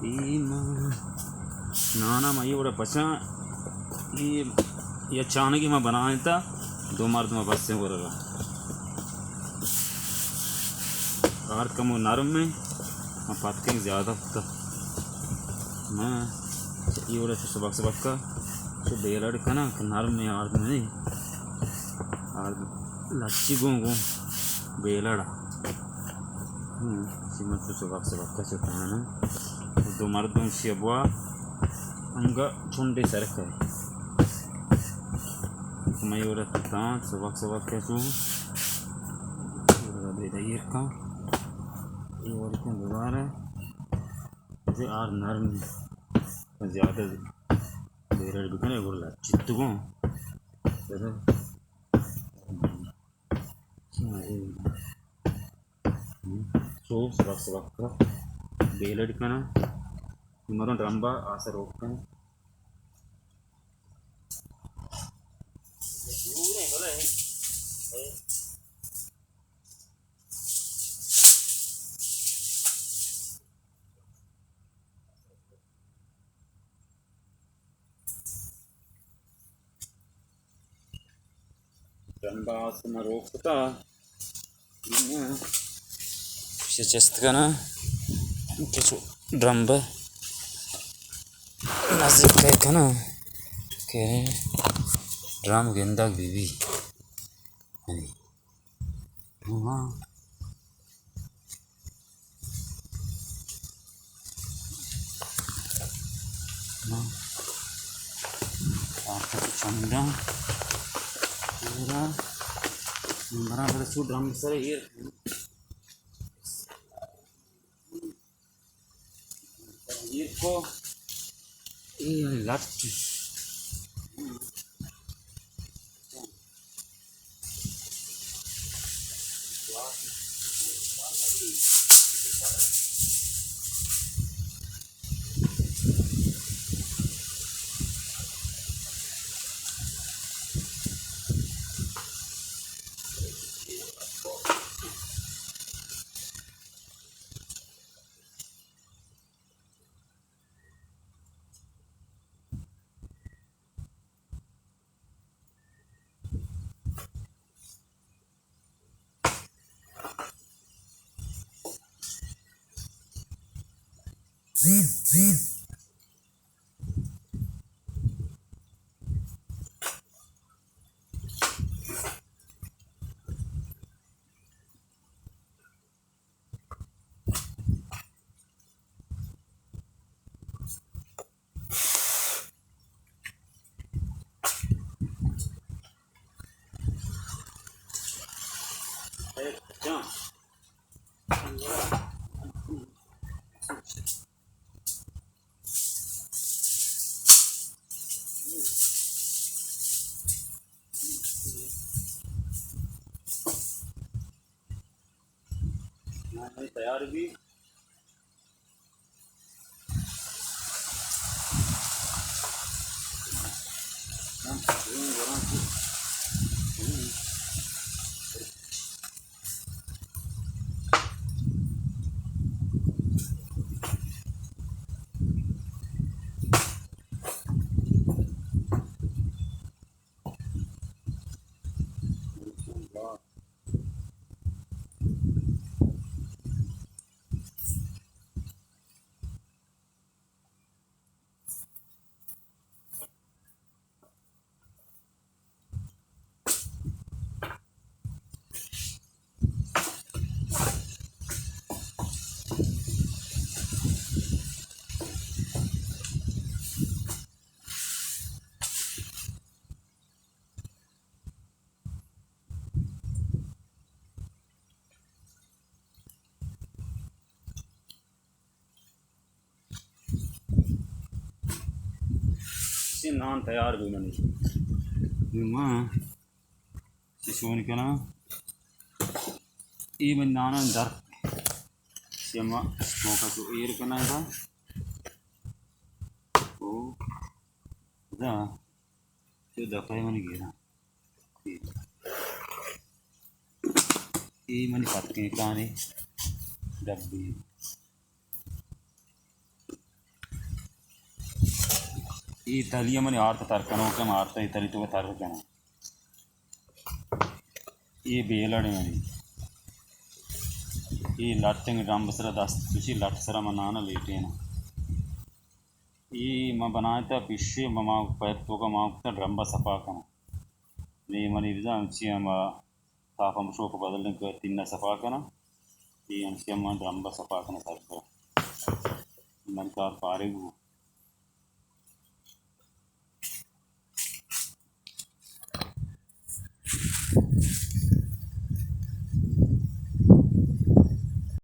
اے ما نانا ما اے وڑا پچاں، اے یا چانگی ما بنائینتا، دو مردم بس ایں ورگا۔ آرد کمو نرم ایں، ما پتکیں زیادہ کتا۔ ما اے وڑا چو سبک سبکا چو بیلڑ کناں کہ نرم ایں، آرد نہ ایں۔ آرد لچی گوں گوں بیلڑا۔ ہم، چی من تو سبک سبک کا چکانا۔ دو مردم شی ابوا انگا چنڈے سر کئے۔ میں اورا تاں سبک سبک کا چوں۔ اورا دے دیر کاں۔ اے وڑ کن دوبارہ۔ جے آر نرم زیادہ بیلڑ بکنے، گڑا لچی تو گوں۔ چو سبک سبک بیلڑ کناں۔ مروں ڈرمبا آسر روک کناں۔ ڈرمبا آس ما روک کتا۔ چست کناں کہ چو ڈرمب نزیک کناں کہ ڈرم گندگ بی بی۔ ہاں۔ ہاں۔ آ، چنڈاں۔ پورا۔ برابر چو ڈرم سر ایر۔ ایر کو۔ اے لٹ۔ تیار بی۔ چی نان تیار بی منی۔ ما چی چون کناں؟ اے من نانا در۔ چی ما اسموکا چو ایر کناں دا۔ او دا۔ چو دفعہ من گیراں۔ اے منی پتکیں کانی ڈبی۔ اے تلی ءَ منی آرت تر کنوک ءَ، من آرت ءَ اے تلی توک ءَ تر کناں۔ اے بیلڑ ایں منی۔ اے لٹ ایں، ڈرمب ءِ سرا دست کشی، لٹ ءِ سرا من نان ءَ لیٹیناں۔ اے من بنائینتہ پشے، من، من پائپ توک ءَ مان کتہ ڈرمب ءَ صفا کناں۔ نی منی بزاں ہمچی ہم صاف ہم شوک بدل ایں کہ تین ءَ صفا کناں۔ اے ہمچی ہم من ڈرمب ءَ صفا کناں سر پر۔ من کار پارگ بو۔